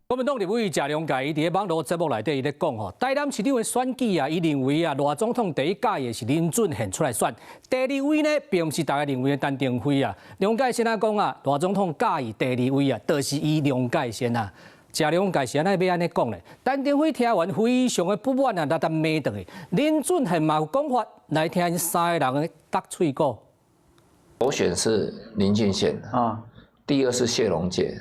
國民黨立委謝龍介伊佇咧網路節目內底伊咧講吼，台南市長的選舉啊，伊認為啊，賴總統第一佮意的是林俊憲出來選，第二位呢，並毋是大家認為的陳亭妃啊。龍介先仔講啊，賴總統佮意第二位啊，就是伊龍介先啊。謝龍介是按怎欲按呢講咧？陳亭妃聽完非常的不滿啊，來共罵轉去。林俊憲嘛有講法，來聽𪜶三個人的搭喙鼓。首選是林俊憲啊，第二是謝龍介。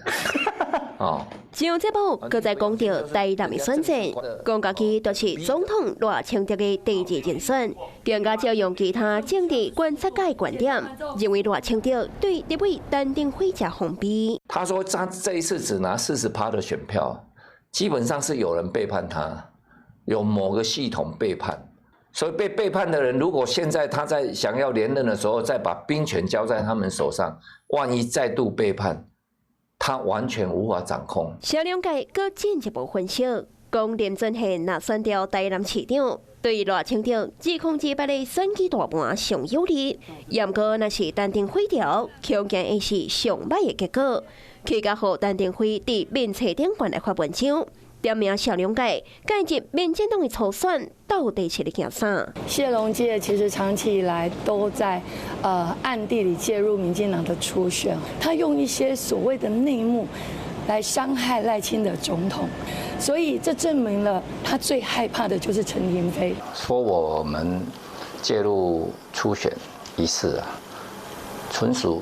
哦，上節目閣再講著台南的選戰，講家己就是總統賴清德的第二人選，更加借用其他政治觀察家的觀點，認為賴清德對立委陳亭妃誠防備。他說他這一次只拿40%的選票，基本上是有人背叛他，有某個系統背叛，所以被背叛的人，如果現在他在想要連任的時候，再把兵權交在他們手上，萬一再度背叛，他完全無法掌控。謝龍介閣進一步分析，講林俊憲若選著台南市長，對賴清德2028的選舉大盤上有利。毋過若是陳亭妃著，恐驚會是上䆀的結果。去共予陳亭妃佇面冊頂懸來發文章，點名謝龍介介入民進黨的初選，到底是咧驚啥？謝龍介其實長期以來都在暗地裡介入民進黨的初選，他用一些所謂的內幕來傷害賴清德總統，所以這證明了他最害怕的就是陳亭妃。說我們介入初選一事啊，純屬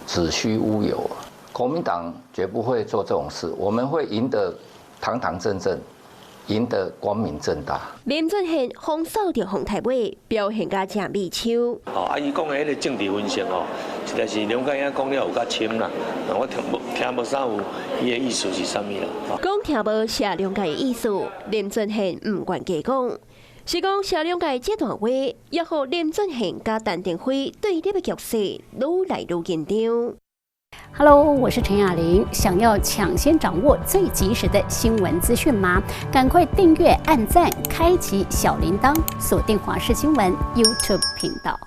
子虛烏有，國民黨絕不會做這種事，我們會贏得堂堂正正，贏得光明正大。林俊憲風掃著風台尾，表現甲誠美秋。哦，啊，伊講的彼个政治分析哦，實在是龍介兄講了有較深啦，我聽無聽無啥有伊的意思是啥物啦。講聽無謝龍介的意思，林俊憲毋願加講，是講謝龍介這段話，也予林俊憲佮陳亭妃對立的局勢愈來愈緊張。 Hello，我是陳雅玲。想要搶先掌握最及時的新聞資訊嗎？趕快訂閱、按讚、開啟小鈴鐺，鎖定華視新聞 YouTube 頻道。